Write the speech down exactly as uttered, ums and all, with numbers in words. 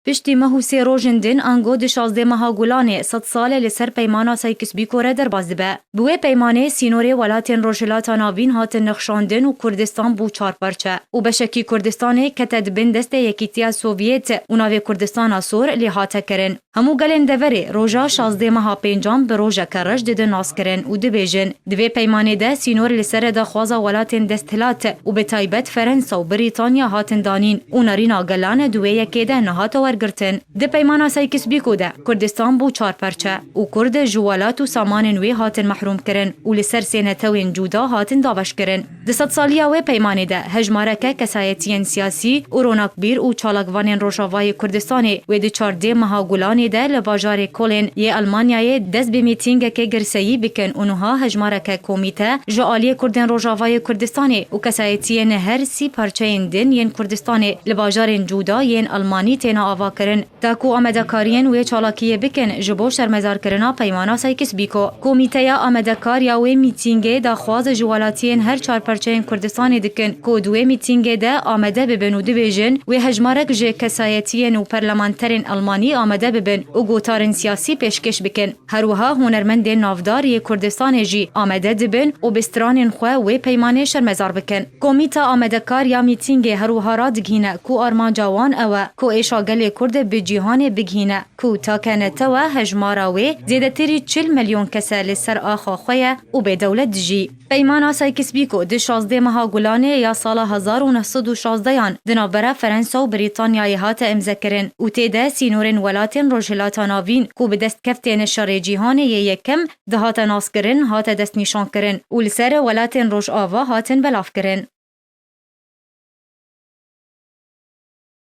Piştî meh û sê rojên din, ango di şazdeh meha Gulanê sed sal e li ser Peymana Sykes-Picot re derbas dibe. Bi wê peymanê sînorê welatên Rojhilata Navîn hatin nexşandin û Kurdistan bû çar parçe û beşekî Kurdistanê kete di bin destê Yekîtiya Sovyet û navê Kurdistana Sor lê hate kirin. Hemû gelên deverê roja şazdeh meha pêncan bi rojeke reş didin naskirin û dibêjin, di vê peymanê de sînor li ser daxwaza welatên desthilat û bi taybet Ferensa û Brîtanya hatin danîn û nerîna gelan di wê yekê de nehate wergirtin. Di peymana Sykes-Picot de Kurdistan bû çar parçe û Kurd ji welat û samanên wê hatin mehrûm kirin û li ser sê netewên cuda hatin dabeş kirin. Di sedsaliya wê peymanê de hejmareke kesayetiyên siyasî û ronakbîr û çalakvanên Rojavayê Kurdistanê wê di çardê meha Gulanê de li bajarê Kolên yê Elmanyayê dest bi mîtîngekê girseyî bikin û niha hejmareke komîte ji aliyê Kurdên Rojavayê Kurdistanê û kesayetiyên her sî parçeyên din yên Kurdistanê li bajarên cuda yên Elmanî têne avakirin. Da ku amadekariyên wê çalakiyê bikin ji bo şermezarkirina peymana Sykes-Picot. Komîteya amadekar ya wê mîtîngê daxwaz ji welatiyên her çar parçeyên Kurdistanê dikin ku di wê mîtîngê de amade bibin û dibêjin wê hejmarek ji kesayetiyên û parlamenterên Elmanî amade bibin û gotarên siyasî pêşkêş bikin. Her wiha hunermendên navdar yê Kurdistanê jî amade dibin û bi stranên xwe wê peymanê şermezar bikin. Komîta amadekar ya mîtîngê her wiha radigihîne ku armanca wan ew e ku êşa gelê Kurd bi cîhanê bigihîne, ku take netewe hejmara wê zêdetirî çil milyon kes e li ser axa xwe ye û bê dewlet dijî. Peymana Sykes-Picot di şazdeh meha Gulanê ya sala hezar û neh sed û şazdehan di navbera Ferensa û Brîtanyayê hate îmzekirin û tê de sînorên welatên Rojhilata Navîn ku bi destkeftên Şerê Cîhanê yê Yekem dihate naskirin, hate destnîşankirin û li ser welatên Rojava hatin belavkirin.